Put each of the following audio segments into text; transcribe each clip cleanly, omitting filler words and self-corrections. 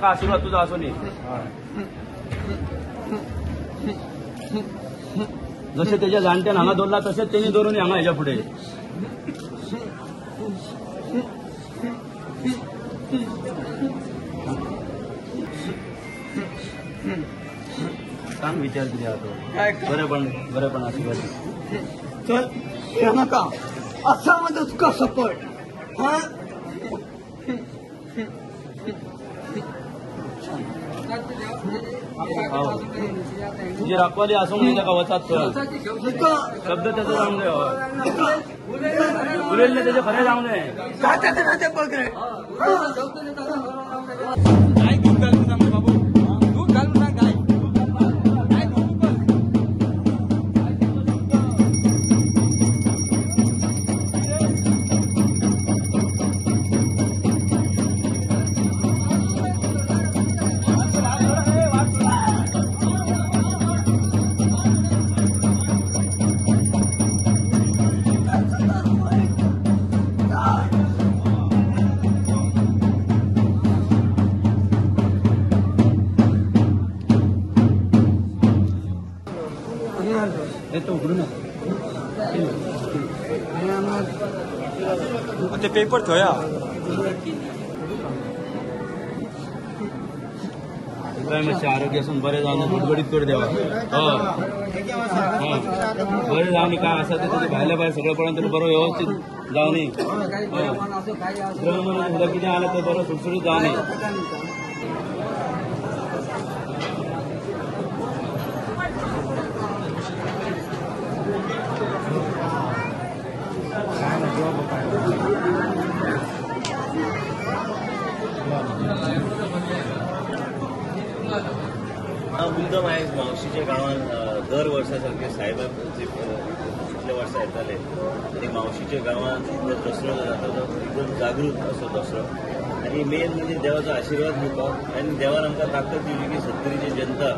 आशीर्वाद तुझा असो न्ही जशें तेज्या जाणट्यान हांगा दवरला तशेंच तेणी दवरून हांगा हेज्या फुडें. सांग विचार कितें आहा तो. बरेपण बरेपण आशीर्वाद. चल नाका आसा म्हजो तुका सपोर्ट. हा तुजी राखवाली आसूंक न्ही ताका वचात थंय. शब्द तेजो जावंक जाय. उलयल्लें तेजें खरें जावंक जाय. ते पेपर थंय आहा. काय मातशें आरोग्य आसून बरें जावन गुडगुडीत कर देवा. हय बरें जावन काय आसा तें तुजें भायल्या भायर सगळें पळोवन तुका बरो व्यवस्थीत जावं न्ही. ग्रह सुद्दां कितें आलें तें बरो सुटसुटीत जावं न्ही. मुद्दम आयज मावशीच्या गांवांत दर वर्सा सारके साहेबा कितले वर्सां येताले आनी मावशीच्या गांवांत जो दसरो जाता तो एकदम जागृत असो दसरो आनी मेन म्हणजे देवाचो आशिर्वाद दिवपाक आनी देवान आमकां ताकद दिवची की सत्तरीची जनता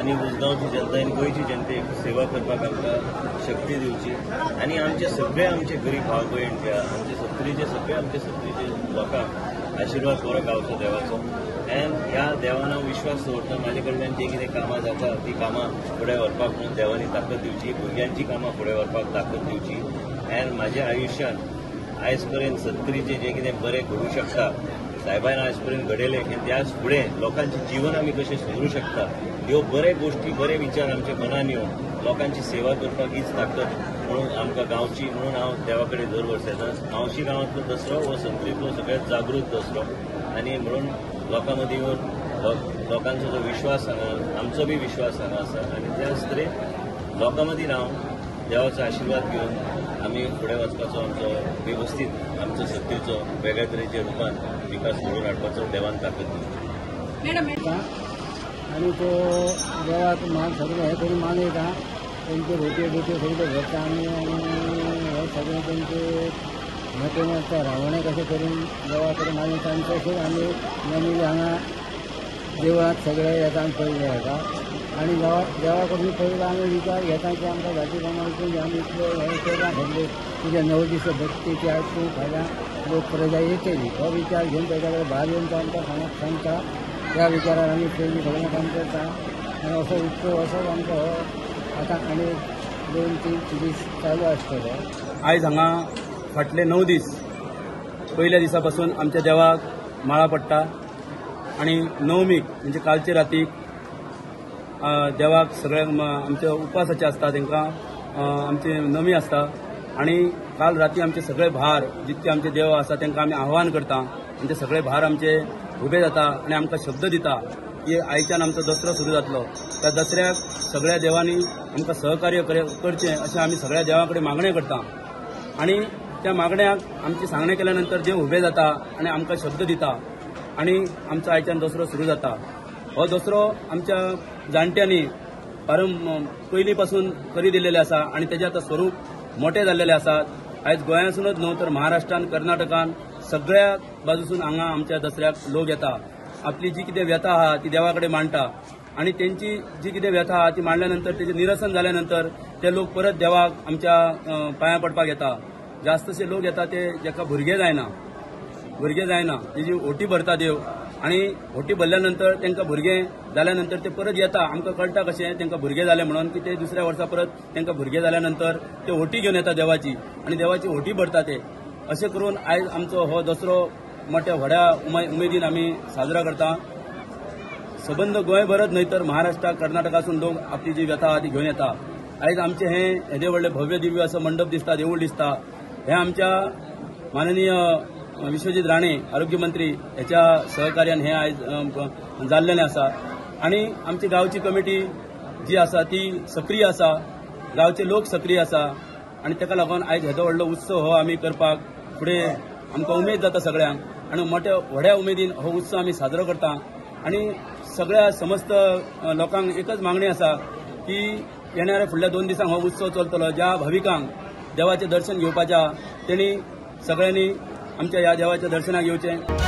आनी उसगांवची जनता आनी गोंयची जनतेक सेवा करपाक आमकां शक्ती दिवची आनी आमचे सगळे आमचे गरीब भाव भयण जे आमचे सत्तरीचे सगळे आमचे सत्तरीचे लोकांक आशिर्वाद बरो गावचो देवाचो. आनी ह्या देवान हांव विश्वास दवरता म्हाजे कडल्यान जी कितें कामां जाता ती कामां फुडें व्हरपाक म्हणून देवांनी ताकद दिवची, भुरग्यांची कामां फुडें व्हरपाक ताकद दिवची. आनी म्हाज्या आयुश्यांत आयज पर्यंत सत्तरीचें जें कितें बरें घडूं शकता साहेबान आयज पर्यंत घडयलें की त्याच फुडें लोकांचें जीवन आमी कशें सुदरूं शकता ह्यो बरे गोश्टी बरे विचार आमच्या मनान येवन लोकांची सेवा करपाक हीच ताकद म्हणून आमकां गांवची म्हणून हांव देवा कडेन दर वर्सा येता. मावशी गांवांतलो दसरो हो सत्तरींतलो सगळ्यात जागृत दसरो आनी म्हणून लोकां मदीं येवन लोकांचो जो विश्वास हांगा आमचो बी विश्वास हांगा आसा आनी त्याच तरेन लोकां मदीं रावन देवाचो आशिर्वाद घेवन आमी फुडें वचपाचो आमचो वेवस्थीत आमचो सत्तेचो वेगळ्या तरेच्या रुपान विकास घडोवन हाडपाचो देवान ताकद दिवची. आनी तो देवाक मान सगळें हें करून मानयता तेंचे रोटयो बिटयो सगळ्यो भरता आमी आनी हें सगळें तेंचे हें करून आसता रावणें कशें करून देवा कडेन मानयता आनी तशेंच आमी नॉर्मली हांगा देवळांत सगळे येता आनी पयले येता आनी देवा कडून पयलीं आमी विचार घेता की आमकां जाती प्रमाण आमी इतले हें केलां सगळें तुज्या 9 दीस भक्ती ती आयकूंक फाल्यां लोक प्रजा येतली हो विचार घेवन ताच्या कडेन भार येवन तो आमकां सांगता. त्या विचारान आमी पयलीं सगळें काम करता आनी असो उत्सव असोच आमचो हो आतां आनी 2-3 दीस चालू आसतलो. आयज हांगा फाटले 9 दीस पयल्या दिसा पासून आमच्या देवाक माळा पडटा आनी नवमीक म्हणजे कालचे रातीक देवाक सगळ्यांक आमचे उपासाचे आसता, तांकां आमची नमी आसता आनी काल राती आमचे सगळे भार जितके आमचे देव आसा तांकां आमी आव्हान करता आनी ते सगळे भार आमचे उबे जाता आनी आमकां शब्द दिता की आयच्यान आमचो दसरो सुरू जातलो. त्या दसऱ्याक सगळ्या देवांनी आमकां सहकार्य करचें अशें आमी सगळ्या देवां कडेन मागणें करता आनी त्या मागण्याक आमची सांगणें केल्या नंतर देव उबे जाता आनी आमकां शब्द दिता आनी आमचो आयच्यान दसरो सुरू जाता. हो दसरो आमच्या जाणट्यांनी पयलीं पासून करी दिल्लेले आसा आनी तेजें आतां स्वरूप मोठें जाल्लेलें आसा. आयज गोंयांसूनच न्हू तर महाराष्ट्रान, कर्नाटकान सगळ्या बाजूसून हांगा आमच्या दसऱ्याक लोक येता, आपली जी कितें व्यथा आहा ती देवा कडेन मांडटा आनी तेंची जी कितें व्यथा आहा ती मांडल्या नंतर तेजें निरसन जाल्या नंतर ते लोक परत देवाक आमच्या पांयां पडपाक येता. जास्तशे लोक येता ते जेका भुरगें जायना तेजी ओटी भरता देव आनी ओटी भरल्या नंतर तांकां भुरगें जाल्या नंतर ते परत येता. आमकां कळटा कशें तांकां भुरगें जालें म्हणून की ते दुसऱ्या वर्सा परत तांकां भुरगें जाल्या नंतर ते ओटी घेवन येता देवाची आनी देवाची ओटी भरता ते. अशें करून आयज आमचो हो दसरो मोठ्या व्हड्या उमेदीन आमी साजरो करता. सबंद गोंयभरच न्हय तर महाराष्ट्रा, कर्नाटकासून लोक आपली जी व्यथा आहा ती घेवन येता. आयज आमचें हें येदें व्हडलें भव्य दिव्य असो मंडप दिसता, देवूळ दिसता, हें आमच्या माननीय विश्वजीत राणे आरोग्य मंत्री हेच्या सहकार्यान हें आयज जाल्लेलें आसा. आनी आमची गांवची कमिटी जी आसा ती सक्रीय आसा, गांवचे लोक सक्रीय आसा आनी ताका लागून आयज हेदो व्हडलो उत्सव हो आमी करपाक फुडें आमकां उमेद जाता सगळ्यांक आनी मोठ्या व्हड्या उमेदीन हो उत्सव आमी साजरो करता. आनी सगळ्या समस्त लोकांक एकच मागणी आसा की येणाऱ्या फुडल्या 2 दिसांक हो उत्सव चलतलो. ज्या भाविकांक देवाचें दर्शन घेवपाच्या तेणी सगळ्यांनी आमच्या ह्या देवाच्या दर्शनाक येवचें.